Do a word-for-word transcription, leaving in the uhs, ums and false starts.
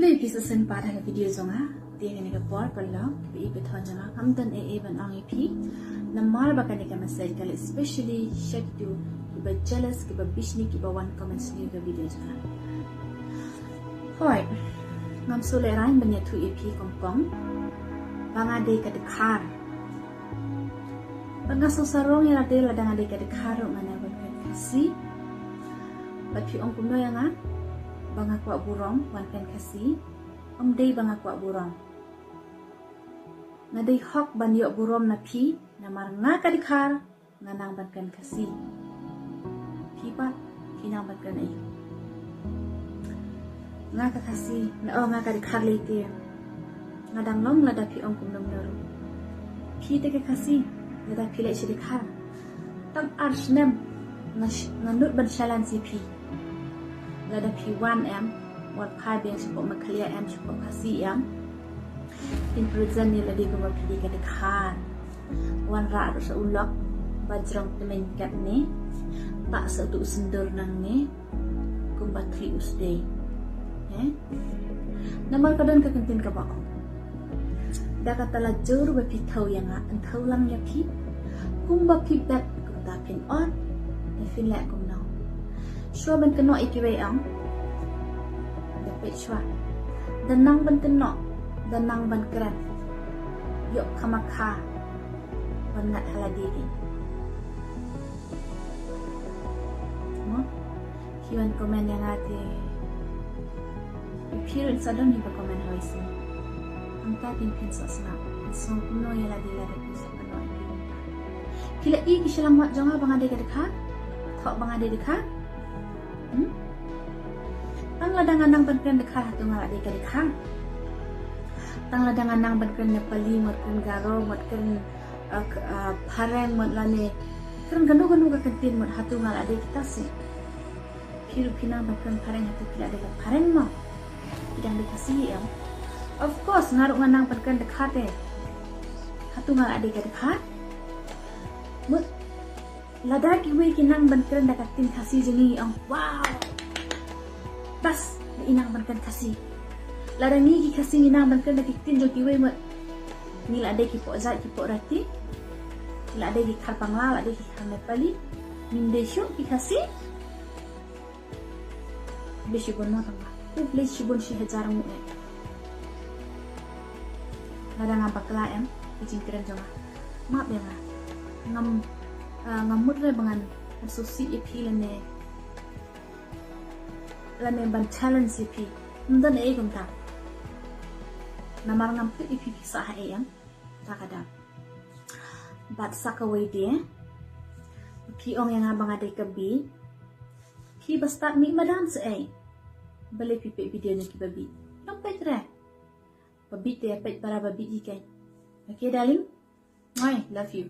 Phi sa sngewbha ha ka video jong nga. Te kane ka por paralok, phi i phi thon jong nga, ngam don ei ei ban ong ïa phi. Namar ba kane ka message ka leit specially sha kito kiba jealous, kiba bishni, kiba wan comment sniew ha ka video jong nga. Hooid, ngam sngewlehraiñ ban ïathuh ïa phi kum kong ba nga dei ka dkhar. Bad nga sngewsarong ïa lade lada nga dei ka dkhar ruh nga nang ban kren Khasi. Bad phi ong kumno ïa nga ba nga kwah burom wan kren Khasi. Ym dei ba nga kwah burom. Nga dei hok ban ïoh burom na phi namar nga ka dkhar, nga nang ban kren Khasi. Phi pat, phi nang ban kren ei? Nga ka Khasi, nga, oh, nga ka dkhar lei te. Nga dang long lada phi ong kumno kumno ruh. Phi te ka Khasi, lada phi leit sha dkhar, tang ar snem nga sh-, nga nud ban challenge ïa phi. Lada phi wan em, wan phai biang shapoh Meghalaya em, shapoh Khasi em, phin present ïa lade kumba phi dei ka dkhar. Wanrah ruh sa u lok ba jrong tymmen katne, tah sa utu u sindur nangne, kumba thli u sdei. Eh? Namar ka don ka kyntien kaba ong, da kata la jur ba phi thew ïa nga, yn thew lang ïa phi. Kumba phi bet kumta phin ot, te phin leh kumno? Shuwa ban kynnoh ïa kiwei ong, da peit shuwa. Da nang ban kynnoh, da nang ban kren. Ïoh khamakha ban ngat ha lade dei. Mo? Phi wan comment ïa nga te, phi ruh sa don hi ba comment ha wei sien. Hangta kin phin sa sngap, phin sngew kumno ïa lade lada phi sa kynnoh ïa phi. Phi la i ki shyllangmat jong nga ba nga dei ka dkhar? Thoh ba nga dei dkhar? Hmm? Tang lada nga nang ban kren dkhar hato nga la dei ka dkhar? Tang lada nga nang ban kren Nepali, mut kren Garo, mut kren, uh, k-, uh, Phareng, mut lane kren kano kano ka kyntien, mut hato nga la dei kita seh? Phi ruh phi nang ban kren Phareng, hato phi la dei ka Phareng mo? Phi dang dei Khasi em? Of course, nga ruh nga nang ban kren dkhar te. Hato nga la dei ka dkhar? Mut lada kiwei ki nang ban kren da ka ktien Khasi jong ngi, ong, wow, bas, i nang ban kren Khasi. Lada ngi ki Khasi ngi nang ban kren da ki ktien jong kiwei, mut ngi la dei ki poh jait ki poh rati, ngi la dei ki khar Bangla, la dei ki khar Nepali, ngim dei shuh ki Khasi. Khublei shibun mo tang ba, khublei shibun shi hajar nguh eh. Lada nga bakla em ki jingkren jong nga, map ïa nga. Ngam, ah, ngam mut re ba ngan sngewsih ïa phi lane, lane ban challenge ïa phi. Ym don ei kumta. Namar ngam tip ïa phi phi sah ha ei em. Da ka dang. Bad sa kawei de, phi ong ïa nga ba nga dei ka bieit. Phi ba stad mih madan sa ei. Balei phi peit video na kiba bieit? Dang peit re. Ba bieit te peit para ba bieit hi keiñ. Okay, darling? Mwah, love you.